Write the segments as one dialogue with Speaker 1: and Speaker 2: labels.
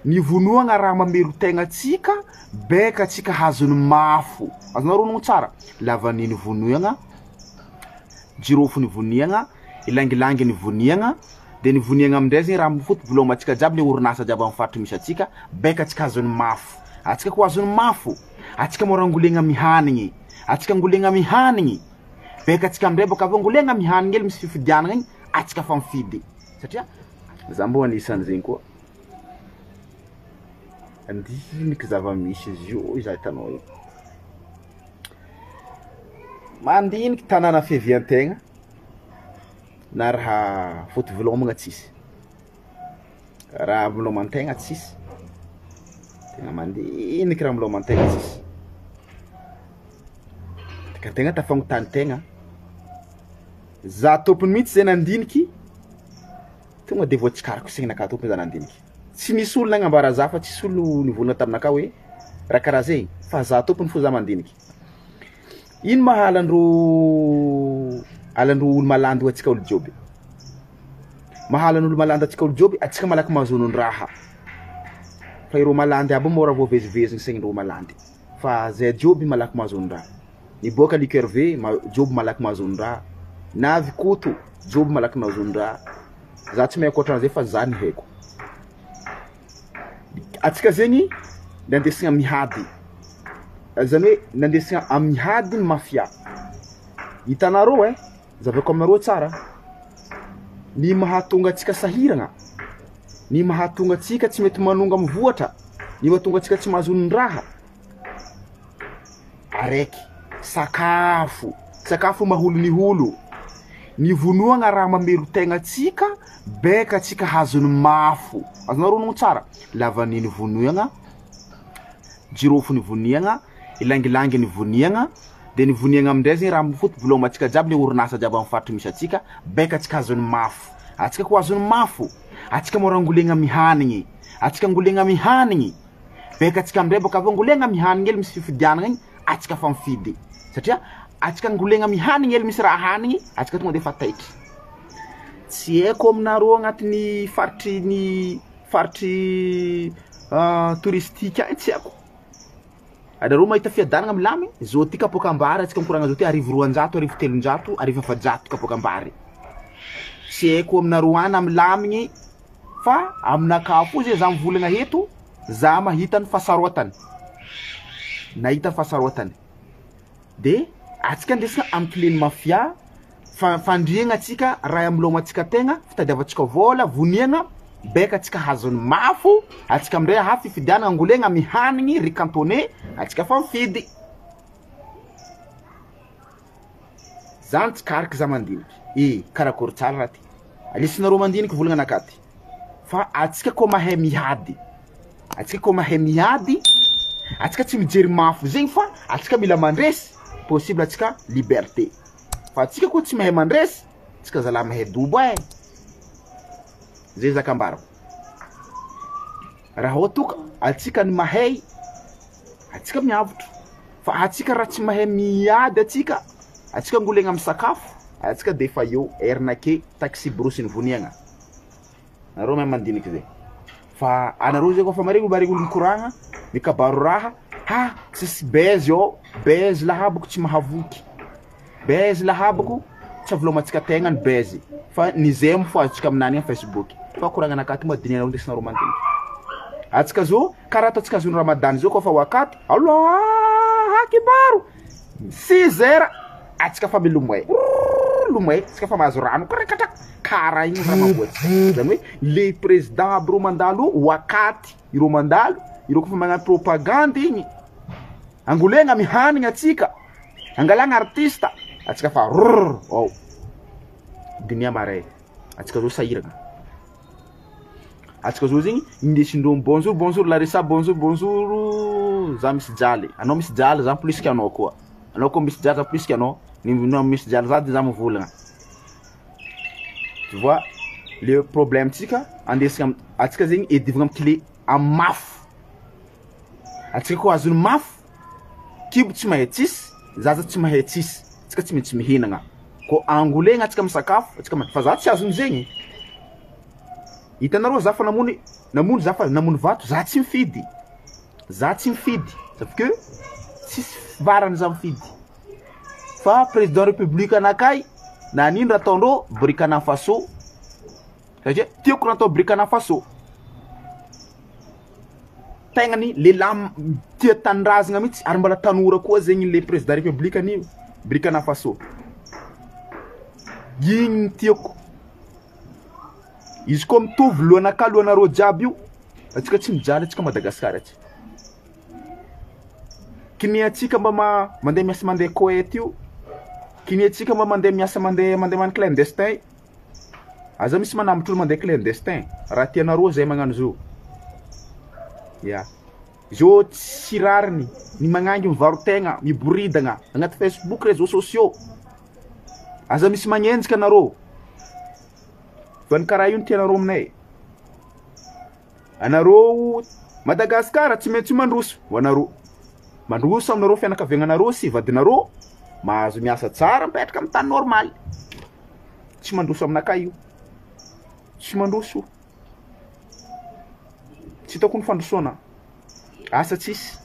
Speaker 1: Ny vonoagna raha mamelo tegna atsika beka atsika hazony mafo. Azonareo onogno tsara? Lavanily vonoagna, jirofo ny voniagna, ilangilangy ny voniagna, de ny voniagna amindray zegny raha mifoto voalomantsika jiaby le orinasa jiaby amin'ny faritry misy atsika, beka atsika azony mafo. Atsika koa azony mafo, atsika môra angolegna mihanigny, atsika angolegna mihanigny, beka atsika amindray bôka avy eo angolegna mihanigny hely misy fifidianagna igny, atsika fa mifidy satria za mbô anisan'izegny koa. Andiniky zava-misy izy io za hitanao io. Mandiniky tanàna fiavian-tegna na raha foto-vilomagna tsisy, raha miloman-tegna tsisy, tegna mandiniky raha miloman-tegna tsisy, ka tegna tafagnontany tegna, za tompony mihitsy zay nandiniky tonga de voatsikariko saignanakahy tompony za nandiniky, tsy nisy olo nagnambara za fa tsisy olo nivolagna taminakahy hoe raha karaha zegny fa za tompony fô za mandiniky. Ino ma halandreo halandreo olo malandy ho antsika olo jiôby? Mahalan'olo malandy antsika olo jiôby, antsika malaky mahazo onon-draha fa ireo malandy aby io môra voavezivezy ny saignindreo malandy fa zay jiôby malaky mahazo onon-draha. Niboaka Luc Hervé, Joby malaky mahazo onon-draha, Navy Koto, Joby malaky mahazo onon-draha, za tsy mahay ankoatran'izay fa za ny haiko. Antsika zegny nandesina mihady, zany hoe nandesina amiady ny mafia, hitanareo ein, zavaiko aminareo tsara, ny mahatonga antsika sahiragna, ny mahatonga antsika tsy mety manonga mivoatra, ny mahatonga antsika tsy mahazo onon-draha, araiky, sakafo, sakafo maha olo ny olo, ny vonoagna raha mamelo tegna antsika beka antsika hazony mafo, azonareo onogno tsara, lavanily vonoagna, jirofo ny voniagna, ilangilangy ny voniagna, de ny voniagna amindray zegny raha mifoto voalomantsika jiaby le orinasa jiaby amy faritry misy antsika beka antsika azony mafo, antsika koa azony mafo, antsika môra angolegna amy hanigny, antsika angolegna amy hanigny. Beka antsika amindray bôka avy eo angolegna mihanigny hely misy fifidianagna igny antsika fa mifidy satria antsika angolegna mihanigny hely misy raha hanigny antsika tonga de efa taitry. Tsy haiko aminareo agnatin'ny faritry ny faritry touristique agny tsy haiko, anareo mahita fiadanagna milamigny, zao ty kapoakam-bary antsika mikoragna zao ty 1200, 1300, 1400 kapoakam-bary, tsy haiko aminareo agny na milamigny Fa aminakahy fo zay za mivolagna eto, za mahita ny fahasaroatany, nahita fahasaroatany, de atsika ndesina amy clé ny mafia, fa fandriagna atsika ray amilomantsika tegna, fitadiavantsika vôla, voniagna, beka atsika hazo ny mafo, atsika amindray aha fifidianana angolegna amy hanigny riz cantonais, atsika fa mifidy. Zany tsikariky za mandiniky e karakôry tsara raha ty alesinareo mandiniky volagna anakahy ty fa atsika koa mahay miady atsika koa mahay miady atsika tsy mijery mafy zegny fa atsika mila mandresy possible atsika liberté fa atsika koa tsy mahay mandresy tsika zalahy mahay dobo e zay zaka ambarako Raha ohatra ka antsika ny mahay, antsika miavotro, fa antsika raha tsy mahay miady antsika, antsika angolegna amy sakafo, antsika de efa eo arnaquer taxi brousse ny voniagna, nareo mahay mandiniky zay, fa anareo zay kôfa maregny maregny olo mikoragna, mikabaro raha, ha tsisy baizy ao, baizy lahabako tsy mahavoky. Baizy lahabako tsy avilomantsika tegna ny baizy fa ny zay mofo azontsika aminany am facebook fa koragnana akato moa dinihanareo ndesinareo mandinika atsika zao karaha ataontsika azon'ny ramadany zao koa fa ho akato Allah akibaro six heures atsika fa milomay lomay atsika fa mahazo rano karakatra karaha igny raha mamboatsika zany hoe le président aby reo mandalo ho akaty ireo mandalo ireo koa fa magnano propagande igny angolegna mihanigna atsika Angalagna artiste atsika fa rrrr ao Dinia maray atsika zao sahiragna atsika zao zegny indesindreo bonjour bonjour Larissa bonjour bonjour za misy jaly anao misy jaly za plus que anao koa anao koa misy jaly za plus que anao ny misy jaly za de za mivolagna tu vois le problème tsika andesina atsika zegny edivagna amy clé amy mafy atsika koa azony mafy Kibo tsy mahay tsisy, zaza tsy mahay tsisy, tsika tsy maintsy mihinagna, ko angolegna atsika misakafo, atsika ma- fa za tsy azony zegny, hitanareo za fa namony. Namono za fa namono vato za tsy mifidy. Za tsy mifidy sauf que tsisy varany za mifidy. Fa président république anakay na nino raha ataondreo Burkina Faso satria tiako raha atao Burkina Faso. Tegnany lehilahy tia tanindrazagna mihitsy ary mbola tanora koa zegny le président république ny Burkina Faso. Igny no tiako. Izy koa mitovy lohanakahy lohanareo jiaby io, antsika tsy mijaly antsika Madagascar aty. Kiniantsika mba ma- mandeha miasa mandeha Koety io, kiniantsika mba mandeha miasa mandeha mandeha magnano clandestin, aza misy manambotry olo mandeha clandestin raha tianareo zay magnano zio, ya. Zio tsy rariny ny magnangy mivaro-tegna, miboridagna agnaty facebook, réseaux sociaux, aza misy magnenjika anareo. Fa ny karaha io no tianareo aminay. Anareo Madagascar tsy maintsy mandroso ho anareo. Mandroso aminareo fianakaviagnanareo sy vadinareo, mahazo miasa tsara mipetraka amin'ny tany normal. Tsy mandroso aminakahy io. Tsy mandroso. Tsy hitako ny fandrosoana. Asa tsisy.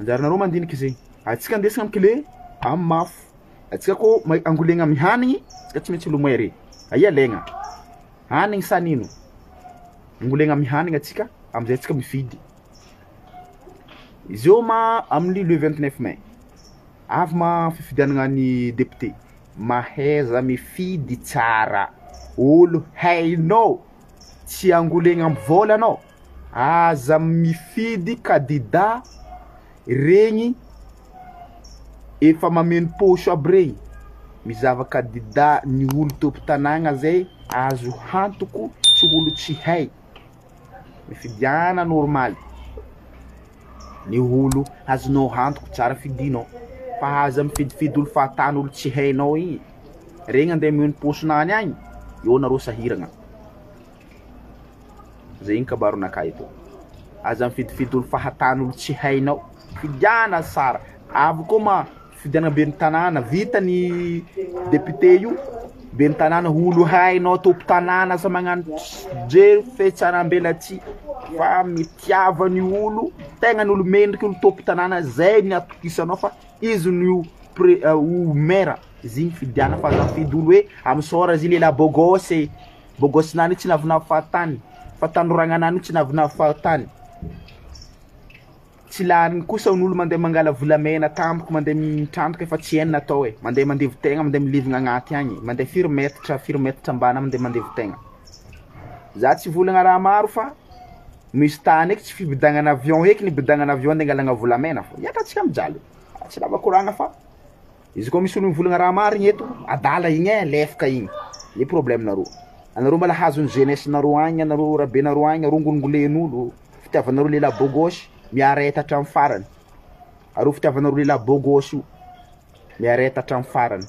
Speaker 1: Anjaranareo mandinika zegny. Antsika andesina amin'ny clé amin'ny mafy. Antsika koa ma- angolegna amin'ny hanigny, antsika tsy maintsy milomay re. Aia alaigna? Hanigny sa nino? Angolegna amin'ny hanigny antsika, amizay antsika mifidy. Izy eo ma amin'ny le 29 mai, avy ma fifidianagna ny député, mahaiza mifidy tsara, olo hainao, tsy angolegna amin'ny vôla anao. Aza mifidy kadida regny efa mameno paosy aby regny, mizava kadida ny olo tompon-tanàgna zay azo hantoko tsy olo tsy hay, mifidiana normaly, ny olo azonao antoko tsara fidinao fa aza mifidifidy olo fahatany olo tsy hainao igny, regny ande hameno paosinany agny eo nareo sahiragna. Zay ny kabaronakahy eto. Aza mifidifidy olo fahatany olo tsy hainao. Fidiana tsara. Avy koa ma fidianana ben'ny tanàna vita ny député io ben'ny tanàna olo hainao tompon-tanàna asa magnano jery fetsaram-belatsihy fa mitiava ny olo tegna ny olo mendriky olo tompon-tanàna zay ny atokisanao fa izy no pre- ho maire izy igny fidiana fa aza mifidy olo hoe amisôra izy lehilahy beau gosse. Bôgôsinany io tsy navinavy fahatany, fa tanoragnanany io tsy navinavy fahatany. Tsy lariny kosa ny olo mandeha mangala volamena tampoka, mandeha mitrandraka efa tsy hainy natao e, mandeha mandevo tegna, mandeha milevigna agnaty agny, mandeha firy metatra firy metatra ambany mandeha mandevo tegna. Za tsy hivolagna raha maro fa misy tany eky tsy fibidagnana avion eky ny ibidagnana avion andeha angalagna volamena fô, hiaka antsika mijaly, tsy lava koragna fa. Izy koa misy olo mivolagna raha marigny eto, adala igny e, lefaka igny, le problème nareo, anareo mbola hazon'ny jeunesse nareo agny, anareo rabenareo agny, areo ngolingolen'olo, fitiavanareo lehilahy beau gosse, miareta hatramin'ny farany, areo fitiavanareo lehilahy beau gosse io, miareta hatramin'ny farany,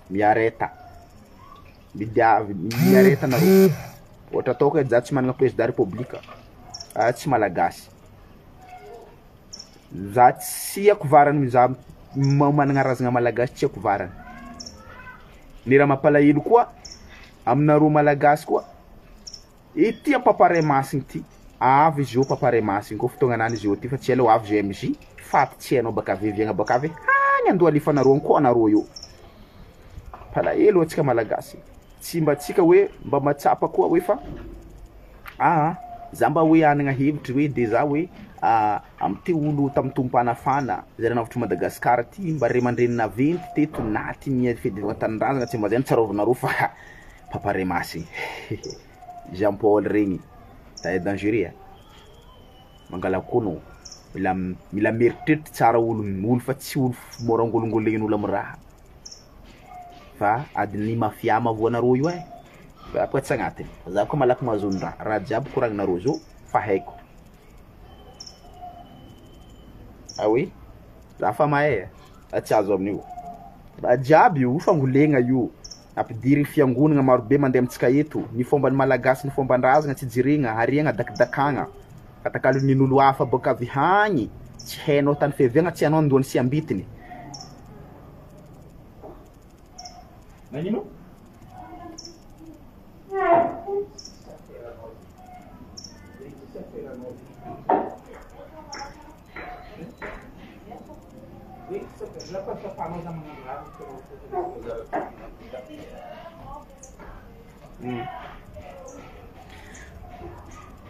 Speaker 1: miareta, midiavy, miareta nareo, ohatra ataoko edy za tsy managna président république, za tsy malagasy. Za tsy haiko varany za managna razagna malagasy tsy haiko varany, ny raha mampalahelo koa aminareo malagasy koa ity ampaparay masigny ty avy izy io paparay masigny koa fotoagnanany izy io ty fa tsy ela ho avy GMJ faty tsy hainao baka avy viagna baka avy hany andoha alefanareo any koa anareo io, mampalahelo antsika malagasy. Tsy mba tsika hoe mba mahatsapa koa hoe fa aa za mba hoe hanagna hevitry hoe de za hoe amty olo tamy tompom-panafana zay nanavotry Madagascar ty mba ray aman-dreny naventy teto naty ny fiadiavagna tanindrazagna tsy mba zay no tsarovinareo fa papa Remasy Jean Paul regny très dangereux a, mangala koa anao mila mila mieritreritry tsara olo olo fa tsy olo mora angolingolen'olo amy raha. Fa adin'ny mafia mahavoa anareo io eh, za koa tsy agnatiny, za koa malaky mahazo ny raha, raha jiaby koragninareo zao fa haiko, ah oui, za fa mahay eh, za tsy azo amin'io, raha jiaby io fangolegna io, ampidirigny fiangonagna marobe mandeha amintsika eto, ny fomban'ny malagasy ny fomban-drazagna tsy jeregna, ariagna dakidakagna, atakalon'olo hafa bôka avy hagny, tsy hainao tany fiaviagna, tsy hainao andohany sy ambitiny. Nagnino?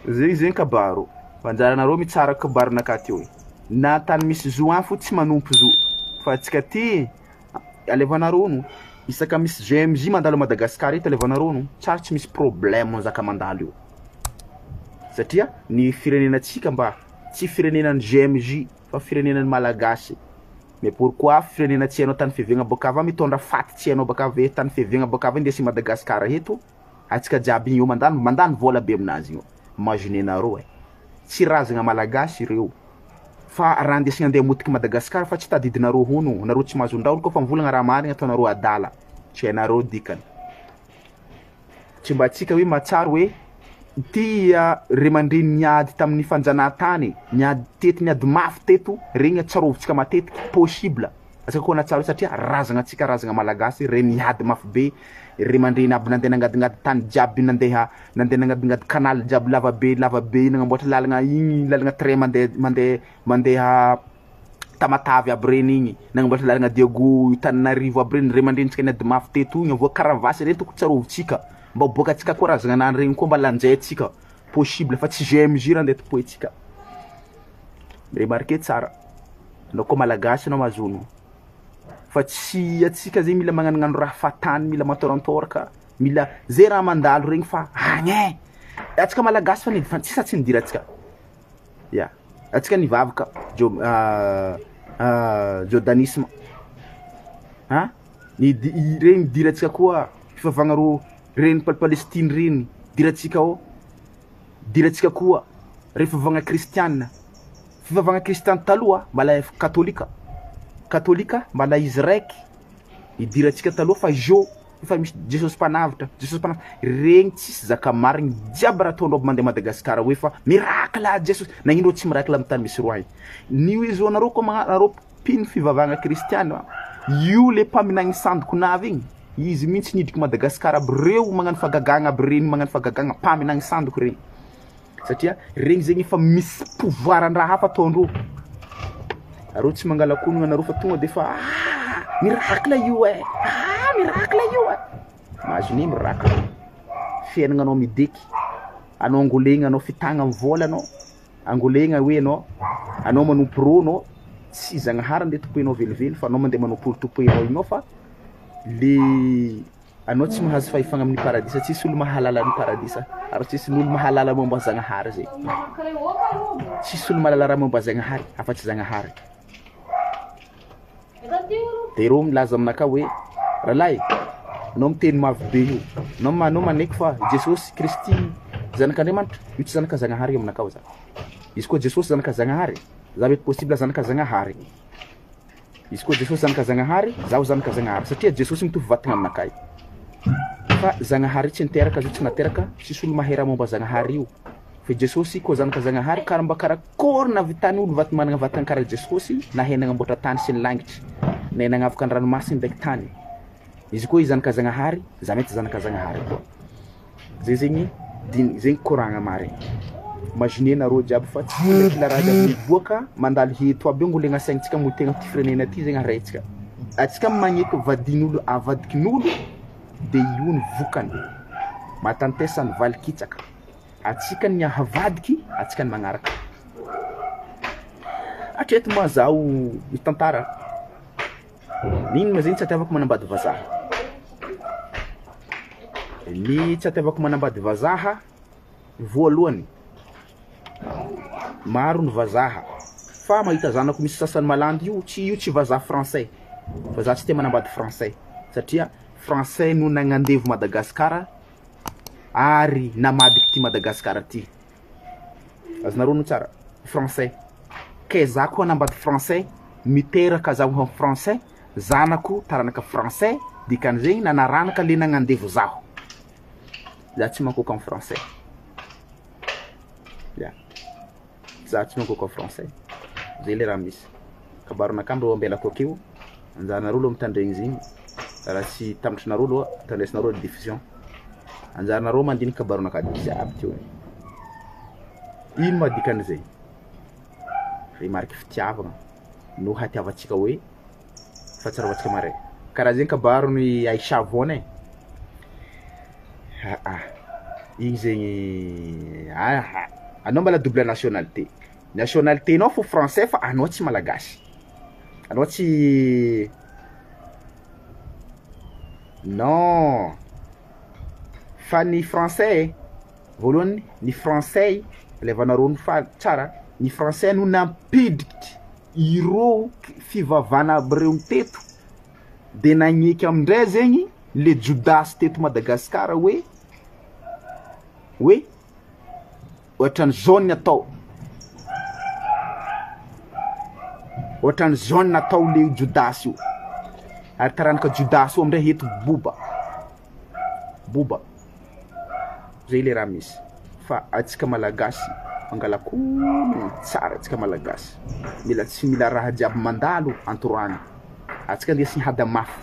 Speaker 1: Zegny zegny kabaro. Fa anjaranareo mitsara kabaronakahy teo igny. Na tany misy zo any fo tsy manompo zo. Fa antsika aty alevanareo ono. Isaka misy GMJ mandalo à Madagascar eto alevanareo ono. Tsary tsy misy problème zaka mandalo io. Satria ny firenenantsika mba tsy firenenan'ny GMJ fa firenenan'ny Malagasy. Mais pourquoi firenena tsy hainao tany fiaviagna bôka avy mitondra faty tsy hainao bôka avy tany fiaviagna bôka avy indesy Madagascar eto atsika jiaby igny eo mandany mandany vôla be aminazy igny eo. Imaginez-nareo e. Tsy razagna Malagasy ireo fa raha andesigna andeha hamotiky Madagascar fa tsy tadidinareo hono, nareo tsy mahazo ndrao kôfa mivolagna raha marigna ataonareo adala, tsy hainareo dikany. Tsy mba antsika hoe mahatsiaro hoe ity ray aman-dreny niady tamin'ny fanjanahantany, niady teto, niady mafy teto, regny tsarovintsika matetiky, possible antsika koa nahatsiaro satria razagna antsika razagna malagasy regny niady mafy be, ray aman-dreny aby nandeha nangadingady tany jiaby nandeha nandeha nangadingady canal jiaby lava be lava be nagnamboatra lalagna igny lalagna train mandeha mandeha mandeha Tamatave aby reny igny, nagnamboatra lalagna Diego Tananarivo aby reny, ray aman-drenintsika niady mafy teto igny, avoa karavasy reny tokony tsarovintsika, mba ho boakantsika koa razagna anany regny koa mba lanjaintsika, possible fa tsy GMJ raha andeha tompointsika. Remarquer tsara, anao koa malagasy anao mahazo fa tsy antsika zegny mila magnanognano raha fahatany, mila matôrantôraka, mila ze raha mandalo regny fa agny e, antsika malagasy fa ny tsisy raha tsy nidirantsika. Ya, antsika nivavaka jo jodanisme an, ny regny nidirantsika koa fivavahagna rô regny Palestine regny nidirantsika ao, nidirantsika koa reo fivavahagna kristiana, fivavahagna kristiana taloha mbala katôlika, katôlika mbala izy raiky nidirantsika taloha fa zao efa misy Jesosy mpanavotra, Jesosy mpanavotra, regny tsisy zaka marigny jiaby raha ataonao aby mandeha Madagascar hoe fa miracle Jesosy, nagnino reo tsy miracle amin'ny tany misy roi igny, ny izy anareo koa magnano nareo mpino fivavahagna kristiana io le mpaminagny sandoko navy igny, izy mihitsy nidriky Madagascar aby reo magnano fagagagna aby regny magnano fagagagna mpaminagny sandoko regny. Satria regny zegny efa misy pouvoir an-draha hafa ataondreo. Areo tsy mangala-konogno anareo fa tonga de efa ah miracle io e, ah miracle io e. Imaginez miracle. Fiaignananao mideky, anao angolegna anao fitagna amin'ny vôla anao, angolegna hoe anao, anao manompo rô anao, tsy Zagnahary ndeha tompoinao velively fa anao mandeha manompo olo tompoinao igny ao fa le Anao tsy mahazo fahefagna amin'ny paradisa, tsisy olo mahalala ny paradisa ary tsisy olo mahalala momba Zagnahary zay. Tsisy olo mahalala raha momba Zagnahary afa-tsy Zagnahary. De ireo milaza aminakahy hoe rahalahy anao miteny mafy be io, anao anao manaiky fa Jesosy Kristy zanak'Andriamanitra, io tsy zanaka Zagnahary io aminakahy za. Izy koa Jesosy zanaka Zagnahary, za mety possible zanaka Zagnahary. Izy koa Jesosy zanaka Zagnahary, zaho zanaka Zagnahary satria Jesosy mitovy vatagna aminakahy. Fa Zagnahary tsy niteraka, zo tsy nateraka, tsisy olo mahay raha momba Zagnahary io. Fa Jesosy koa zanaka Zagnahary kara mba karakôry nahavitany olo vat managna vatagna karaha Jesosy nahay nagnamboatra tany sy ny langitry, nahay nagnavaka ny ranomasina ndraiky tany. Izy koa izy zanaka Zagnahary, za mety zanaka Zagnahary koa. Zay zegny diny zegny koragna marigny. Imaginez nareo jiaby fa tsy kila raha jiaby miboaka mandalo eto aby io ngolena saignintsika mo tegna ty firenena ty zegny araitsika. Atsika magneky vadin'olo avadikin'olo de io ny vokany. Mahatantesa ny valikitsaka. Atsika ny ahavadiky, atsika ny magnaraka. Hatreto ma zaho mitantara N'ino ma zegny tsy atiavako manambady vazaha? Ny tsy atiavako manambady vazaha, voalohany, maro ny vazaha fa mahita zanako misy sasany malandy io, tsy io tsy vazaha français fa za tsy tia manambady français satria français no nagnandevo Madagasikara ary namadiky ty Madagasikara ty. Azonareo no tsara français kay za koa hanambady français miteraka zaho am français zanako taranaka français dikan'izegny nanaranaka le nagnandevo zaho za tsy mankôka am français ya za tsy mankôka am français zay le raha misy kabaronakahy mbô ambelako akeo anjaranareo aloha mitandregny izy igny raha tsy tambitrinareo aloha tandresinareo rediffusion anjaranareo mandinika kabaronakahy jiaby teo igny ino ma dikan'izay remarque fitiavagna no hatiavantsika hoe. Fahatsiarovantsika maray. Karaha zegny kabaron'i Aïcha Vona e. Aa igny zegny aha anao mbala double nationalité, nationalité-nao fô français fa anao tsy malagasy, anao tsy non fa ny français voalohany ny français alevanareo ny fa tsara ny français no nampiditry ireo fivavahana aby reo teto de nagneky amindray zegny le jodasy teto Madagasikara hoe hoe ohatran'izao ny atao, ohatran'izao ny natao le jodasy io, ary taranaka jodasy io amindray eto boba, boba, zay le raha misy fa antsika malagasy mangalak'ologno tsara antsika malagasy, mila tsy mila raha jiaby mandalo antoragna, antsika ndeha sy hada mafy.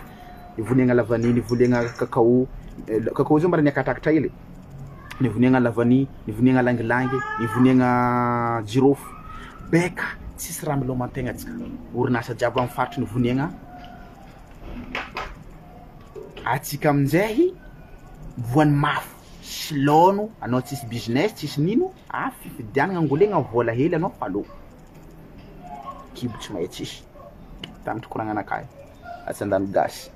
Speaker 1: Nivoniagna lavanille, nivoliagna cacao, cacao zao mbala niakatrakatra hely, nivoniagna lavanille, nivoniagna langilangy, nivoniagna jirofo, beka tsisy raha miloman-tegna antsika, orinasa jiaby amin'ny faritry nivoniagna, antsika aminjay voan'ny mafy sy laono, anao tsisy business tsisy nino, ah fifidianana angolegna vola hely anao fa lô, kibo tsy mahay tsisy, tany tokoragnanakahy. Atsy andany gasy.